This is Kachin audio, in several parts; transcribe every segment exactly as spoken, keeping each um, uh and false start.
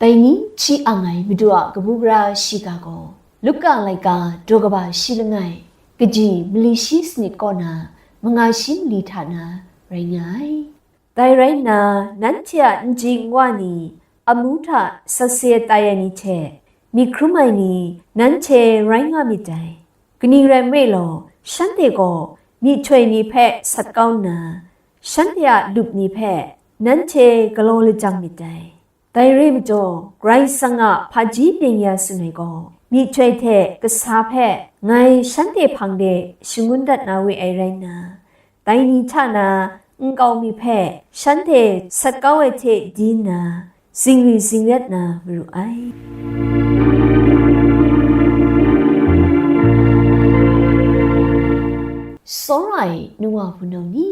Dai ni hti ang ai Madu a kabu gara shiga gaw, Luka laika daw kaba shi langai, kaji mali shi sanit kaw na, manga shi mali hta na rai nga ai. Dai rai nna, nanhte a nji nwa ni, amu hta sakse tai ai ni hte, myit hkrum ai ni, nanhte rai nga myit dai. Kaning rai nme law, shanhte gaw myihtoi ni hpe sat kau nna, shanhte a lup ni hpe nanhte galaw lajang myit dai. Dai re ai majaw, Karai Kasang a hpaji byeng ya tsun ai gaw, myihtoi hte kasa hpe ngai shanhte hpang de shangun dat na we ai rai nna, dai ni hta na nkau mi hpe shanhte sat kau ai hte di nna, zingri zingrat na maru ai. Tsawra ai nwa hpunau ni,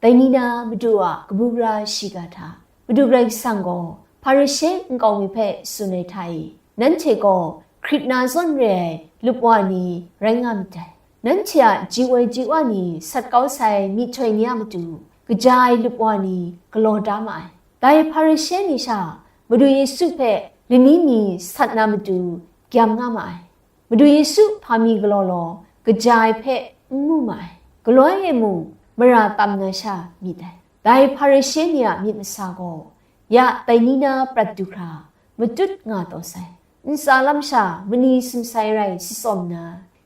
dai ni na Madu a kabu gara shiga hta, Madu Karai Kasang gaw Hparishe nkau mi hpe tsun ai hta e, nanhte gaw hkrit na zawn re ai lup wa ni rai nga myit dai. Nanhte a ji woi ji wa ni sat kau sai myihtoi ni a matu, kaja ai lup wa ni galaw da ma ai. Dai Hparishe ni sha Madu Yesu hpe lani mi sat na matu gyam nga ma ai. Madu Yesu hpa mi galaw law, kaja ai hpe n mu ma ai. Galoi e mung mara tam na sha myit dai. Dai Hparishe ni a myit masa gaw, ya dai ni na prat du hkra, matut nga taw sai. Ntsa lam sha mani sumsai rai sitsawm nna,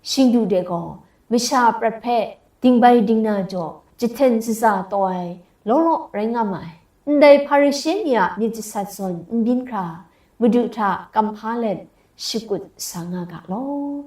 shingdu de gaw masha prat hpe dingbai dingna jaw jahten shaza taw ai law law rai nga ma ai. Ndai Hparishe ni a myit jasat zawn n byin hkra, Madu hta kamhpa let shakut sa nga ga law.